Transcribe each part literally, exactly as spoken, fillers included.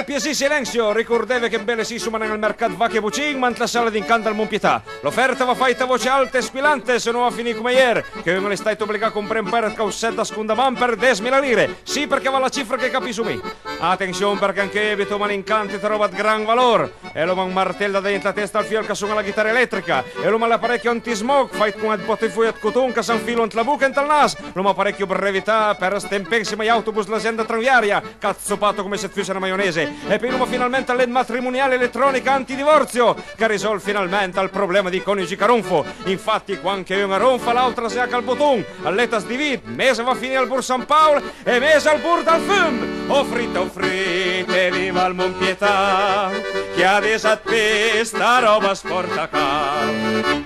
Piasì silensio, ricordeve che ën bele sì suma nen al mercà 'd vache e bucin, ma ant la sala d'incant dal Mont Pietà. L'oferta va faita a voce alte e squilante, se no va finì come ier, che un al è stait obligà a compré un paer 'd caussèt da sconda man per desmila lire. Sì, perché va la cifra che capisso mi. Atension, perché anche io abito un malincanto e roba 'd gran valor. E l'oma un martel da dent la testa al fiol che suna la ghitara eletrica. E l'oma l'aparecchio antismoke, fait con 'd botifoi 'd coton che s'anfilo ant la boca e ant ël nas. L'oma parecchio brevità per stempensima i autobus, l'azienda tranviaria, cazzopato come se fusse una maionese. E poi l'oma finalmente la led matrimoniale elettronica antidivorzio, che risolve finalmente il problema dei coniugi che ronfo. Infatti, quando che un ronfa, l'autra se aca il boton, alleta sdivide, mesa va a finire al Bur San Paolo, e mesa al Bur dal Fum. O frite, o frite, viva il Mont Pietà, chi a disa 'd pì sta roba sporta ca.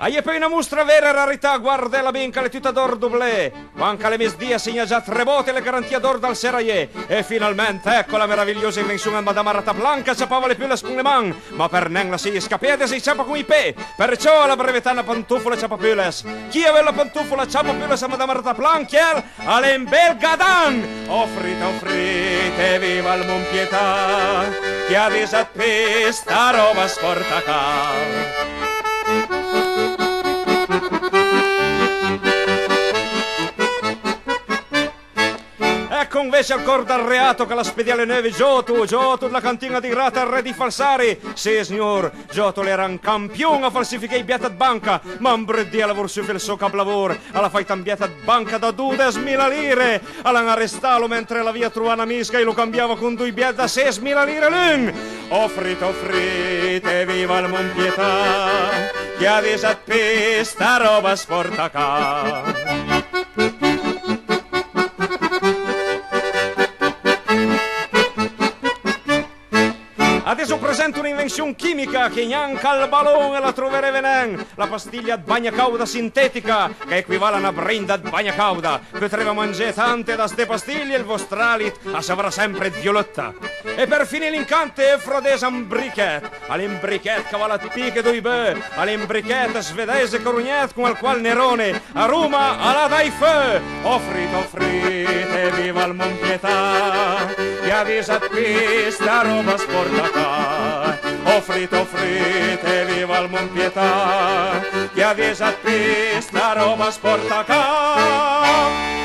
A-i é peui na mostra vera rarità, guardela bin, ch'a l'é tuta d'òr doblé. Quand ch'a l'é mesdì, a segna già tre bòte, l'é garantìa d'òr dal seraié. E finalment, ecco la meravigliosa invension ëd Madama Rataplan, ch'a ciapava le pules con le man, ma për nen lassé scapé, adess a-j ciapa con ij pé. Perciò a l'ha brevetà na pantofola ciapapules. Chi a veul la pantofola ciapapules a Madama Rataplan, chiel a l'é un bel gadan! O frite, o frite, viva il Mont Pietà, chi a disa 'd pì sta roba sporta ca. Ecco invece il cor dal reato ch'a l'ha spedià le neuve Gioto, Gioto dla cantin-a dij rat, arré dij falsari. Sì, signor, Gioto a l'era un campion a falsifiché ij bièt ëd banca, ma un brut dì a l'ha vorsù fé ël sò caplavor, a l'ha fàit un bièt ëd banca da dodesmila lire, a l'han arestalo mentre a l'avìa trovà n'amis ch'a-j lo cambiava con doi bièt da sesmila lire l'un. O frite, o frite, viva il Mont Pietà, chi a disa 'd pì sta roba sporta ca. Adess o presento un'invension chimica che gnanca al balon la trovereve nen, la pastiglia ëd bagna càuda sintetica, ch'a equival a na brinda ëd bagna càuda. Potreve mangé tante da ste pastiglie, ël vòster alit a savrà sempre ëd violëtta. E për finì l'incant, e fradess un brichèt. A l'é un brichèt ch'a val ëd pì che doi beu, a l'é un brichèt svedeis e corognèt con ël qual Nerone a Roma a l'ha dàit feu. O frite, o frite, viva il Mont Pietà, chi a disa 'd pì sta roba sporta ca. O frite, o frite, viva il Mont Pietà, chi a disa 'd pì sta roba sporta ca.